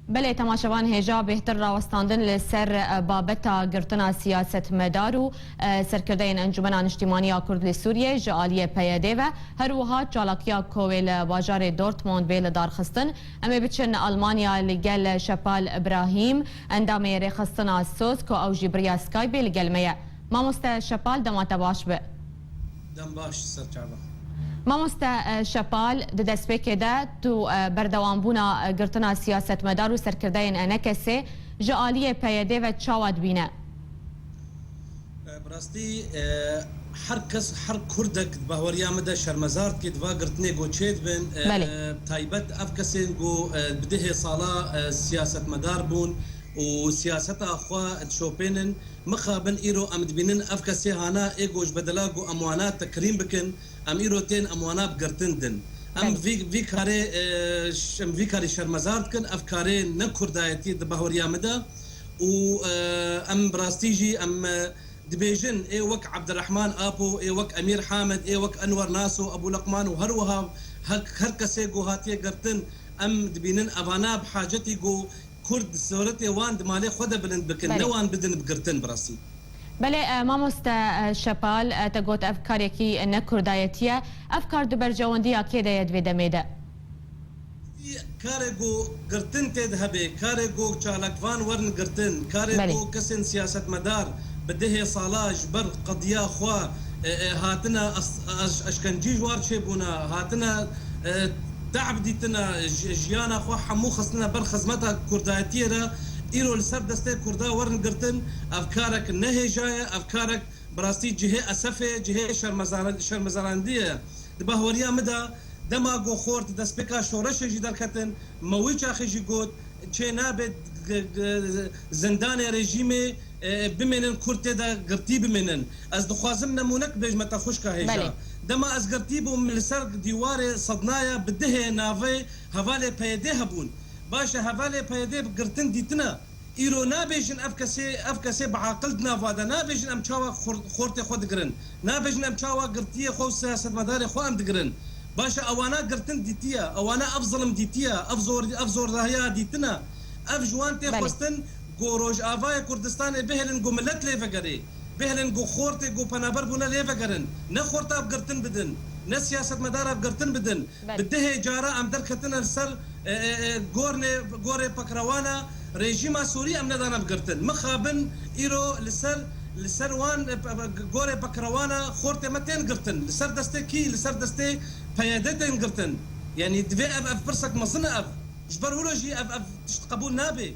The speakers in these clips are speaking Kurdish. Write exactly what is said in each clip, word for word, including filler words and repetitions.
Belê, temaşevan hêja bêhtir rawestandin li ser, e, babeta girtina siyasetmedar û, e, serkirdeyên Encûmena Niştîmanî ya Kurd li Sûriyê ji aliyê P Y D ve, her wiha çalakiya ku wê li bajarê Dortmund bê lidarxistin. Em ê biçin Almanya li gel Şepal Ibrahîm, endamê Rêxistina Soz, ku ew jî bi riya Skypeê li gel me ye. Mamoste Şepal, dema te baş be. Dem baş, ser çava. Mamoste, e, Şepal, di destpêkê de tu, e, berdewambûna, e, girtina siyasetmedar û serkirdeyên E N K S'ê ji aliyê P Y D ve çawa dibîne? E, bi rastî, e, her kes, her Kurdek di bahweriya min de şermezar dike, di va girtinê ku çêdibin, e, Belê. taybet ev kesên ku, e, bi dihê sala, e, siyasetmedar bûn û siyaseta xwe dişopênin, mixabin îro em dibînin ev kesê hana ê ku ji bedela ku em wana tekrîm bikin, em îro tên em wana bi girtin din. Em Belê. vî, vî karê, e, ş-, em vî karî şermezar dikin, ev karê ne kurdayetî di bahweriya min de. Û, e, em bi rastî jî em, e, dibêjin, ê wek Abdurrahman Apo, ê wek Emîr Hamed, ê wek Enwer Naso, Ebû Leqman û her wiha her, her kesê ku hatiye girtin, em dibînin evana bi hacetî ku Kurd di suretê wan di malê xwe de bilind bikin, Belê. ne wan bidin bi girtin bi rastî. Belê, e, mamoste, e, Şepal, e, te got ev karekî ne kurdayetî ye. Ev kar di berjewendiya kê de ye di vê demê de? Karê ku girtin tê de hebe, karê ku çalakvan werin girtin, karê Belê. ku kesên siyasetmedar bi dehê sala ji ber qediya xwe, e, e, hatine es-, eş-, eşkencî ji war çêbûne, hatine, e, te'b dîtine, ji-, jiyana xwe hemû xistine ber xizmeta kurdayetiyê re, îro li ser destê kurda werin girtin, ev karek ne hêja ye, ev karek bi rastî cihê esefê, cihê şermezar-, şermezarandiyê ye. Di bahweriya min de, dema ku xort destpêka şoreşê jî derketin, me wî çaxê jî got, çê nabe g-, g-, zindanê rejîmê, e, bimênin, Kurd tê de girtî bimênin. Ez dixwazim nemûnek bêjme te xwişka hêja. Belê. Dema ez girtî bûm li ser dîwarê Sednaya bi dihê navê hevalê P Y D hebûn. Baş e, hevalê P Y D bi girtin dîtine. Îro nabêjin ev kesê, ev kesê bi aqil di nava de, nabêjin em çawa xor-, xortê xwe digirin, nabêjin em çawa girtiyê xwe û siyasetmedarê xwe em digirin. Baş e, ewana girtin dîtiye, ewana ev zilim dîtiye, ev zor, ev zordahiya dîtine. Ev ji wan tê Belê. xwestin ku Rojavayê Kurdistanê bihêlin ku milet lê vegerê, bihêlin ku xortê ku penaber bûne lê vegerin. Ne xorta bi girtin bidin, ne siyasetmedara bi girtin bidin. Belê. Bi dihê cara em derketine li ser, e, e, e, gornê, gorê pekrewana rejîma Sûrî em nedane bigirtin. Mixabin îro li ser, li ser wan, e, pe-, pe-, gorê pekrewana xortê me tên girtin. Li ser destê kî? Li ser destê P Y D tên girtin. Yanî divê ev, ev pirsek mezin e ev. Ji ber wilo jî ev, ev tişt qebûl nabe.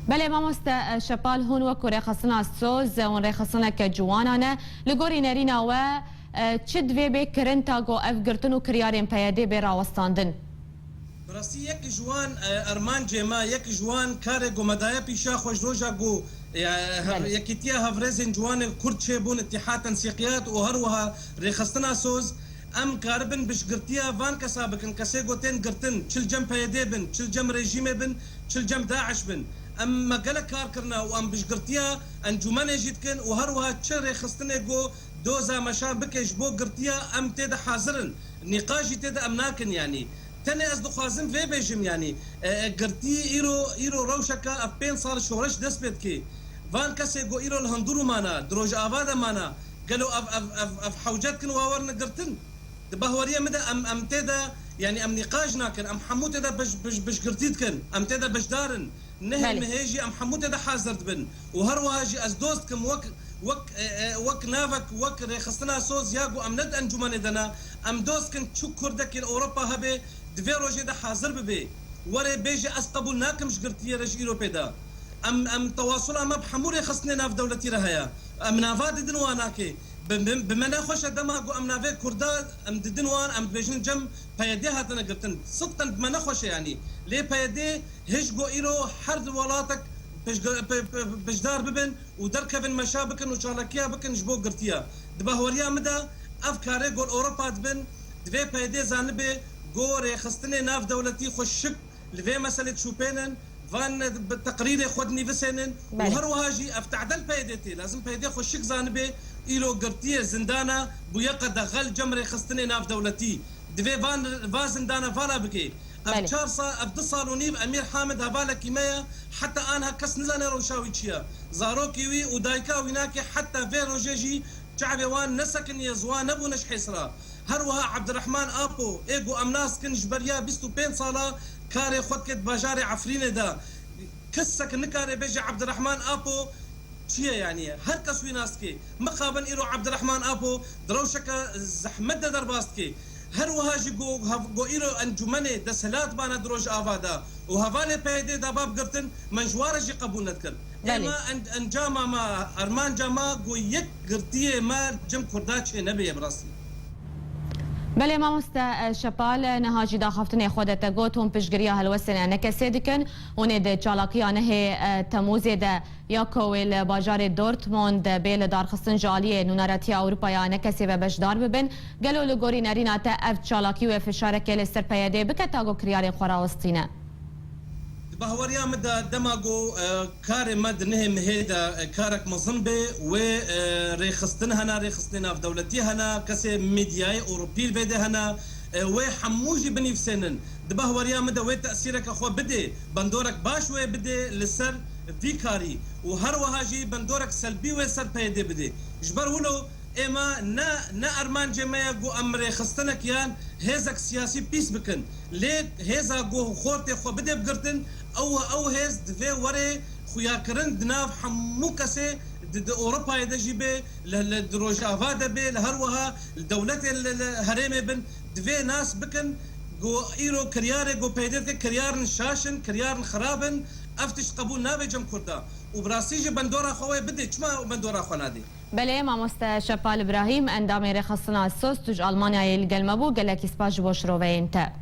Belê mamoste, e, Şepal, hûn wekû rêxistina Soz, e, hûn rêxistineke ciwana ne. Li gorî nerîna we, E, çi divê bê kirin ta ku ev girtin û kiryarên P Y D bê rawestandin? Bi rastî yek ji wan, e, armancê me, yek ji wan karê ku me daye pîşa xwe ji roja ku, e, hev-, Belê. Yekîtiya Hevrêzên Ciwanên Kurd çêbûn, Îtîhad Tensîqiyat û her wiha Rêxistina Soz, em karibin bişgirtiya van kesa bikin, kesê ku tên girtin, çi li cem P Y D bin, çi li cem rejîmê bin, çi li cem DAIŞ bin. Em me gelek kar kirine û em bişgirtiya encûmenê jî dikin û her wiha çi rêxistinê ku doza meşan bike ji bo girtiya, em tê de hazir in. Nîqaş jî tê de em nakin, yanî. Tenê ez dixwazim vê bêjim, yanî, e, e, girtî îro, îro rewşeke ev pênc sal şoreş dest pê dike. Van kesê ku îro li hundirû mana, di Rojava de mana, gelo ev, ev, ev, ev hewce dikin wa werin girtin? Di bahweriya min de em, em tê de, yanî em nîqaş nakin, em hemû tê de bij-, bij-, bijgirtî dikin, em tê de beşdar in. Nehê Belê. mehê jî em hemû tê de hazir dibin. Û her wiha jî ez dost dikim wek, wek, e, e, wek navek, wek rêxistina Soz ya ku em ne di encûmenê de ne, em dost dikin çi Kurdekî li Ewropa hebe, di vê rojê de hazir bibe. Were bêje ez qebûl nakim ji girtiyê re ji îro pê de. Em, em tewasula me bi hemû rêxistinê navdewletî re heye. Em nava didin wan nake. Bi, bi, bi me nexweş e dema ku em navê Kurda em didin wan, em dibêjin cem P Y D hatine girtin. Sidqen bi me nexweş e yanî. Lê P Y D hişk ku îro her di welatek pişg-, pi-, pi-, pişdar bibin û derkevin meşa bikin û çalakiya bikin ji bo girtiya. Di bahweriya min de ev karê gor Ewropa dibin, divê P Y D zanibe ku rêxistinê navdewletî xwe şik li vê meselê dişûpênin, van bi teqrîrê xwe dinivîsênin û Belê. her wiha jî ev tehdê li P Y D tê. Lazim P Y D xwe şik zanibe, îro girtiyê zindana bûye qedexel cem rêxistinê navdewletî. Divê van, va zindana vala bike. Ev çar sal, ev du sal û nîv Emîr Hamid hevalekî me ye, heta anha kes nizane rewşa wî çi ye. Zarokî wî û dayika wî nake heta vê rojê jî çavê wan nesekiniye, ziwa nebûne ji hêsra. Her wiha Abdurrahman Apo, ê ku em nas kin ji beriya bîst û pênc sala karê xwe dike di bajarê Efrînê de. Kesek nikare bêje Abdurrahman Apo çi ye, yanî her kes wî nas dike. Mixabin îro Abdurrahman Apo di rewşeke zehmet de derbas dike. Her wiha jî ku hev-, ku îro encûmenê desthilat bane di Rojava de û hevalê P Y D'ê de ba bi girtin, me ji wa re jî qebûl nedikir. Belê. Êma en-, encama me, armanca me ku yek girtiyê me cem Kurda çê nebêye bi rastî. Belê mamoste, e, Şepal, e, niha jî daxaftinê xwe de te got, hûn piştgiriya helwestên E N K S'ê dikin, hûn ê di çalakiya nehê, e, Temûzê de ya ku wê li bajarê Dortmund bê li darxistin ji aliyê Nûneratiya Ewropa ya E N K S'ê ve beşdar bibin. Gelo li gorî nerîna te ev çalakî wê fişarekê li ser P Y D'ê bike ta ku kiryarên xwe rawestîne? Di bahweriya min de dema ku, e, karê me di nehê mehê de, e, karek mezin bê, wê, e, rêxistin hene, rêxistinê navdewletî hene, kesê medyayê Ewropî li vê de hene, e, wê hemû jî binivîsênin. Di bahweriya min de wê tesîreke xwe bidê, bandorek baş wê bidê li ser vî karî û her wiha jî bandorek selbî wê ser P Y D'ê bidê. Ji ber wilo êma ne, ne armancê me ye ku em rêxistinek yan hêzek siyasî pîs bikin. Lê hêza ku xortê xwe bidê bi girtin, ew, ew hêz divê were xuyakirin di nav hemû kesê di, di Ewropayê de jî bê, li, li, di Rojava de bê, li her wiha li dewletê li, li herêmê bin, divê nas bikin ku îro kiryarê ku P Y D dike kiryarin şaş in, kiryarin xirab in, ev tişt qebûl nabe cem Kurda. Û bi rastî jî bandora xwe wê bidê. Çima bandora xwe nadê? Belê, mamoste Şepal Îbrahîm, endamê Rêxistina SOS, tu ji Almanyayê li gel me bû, gelekî spas ji bo şiroveyên te.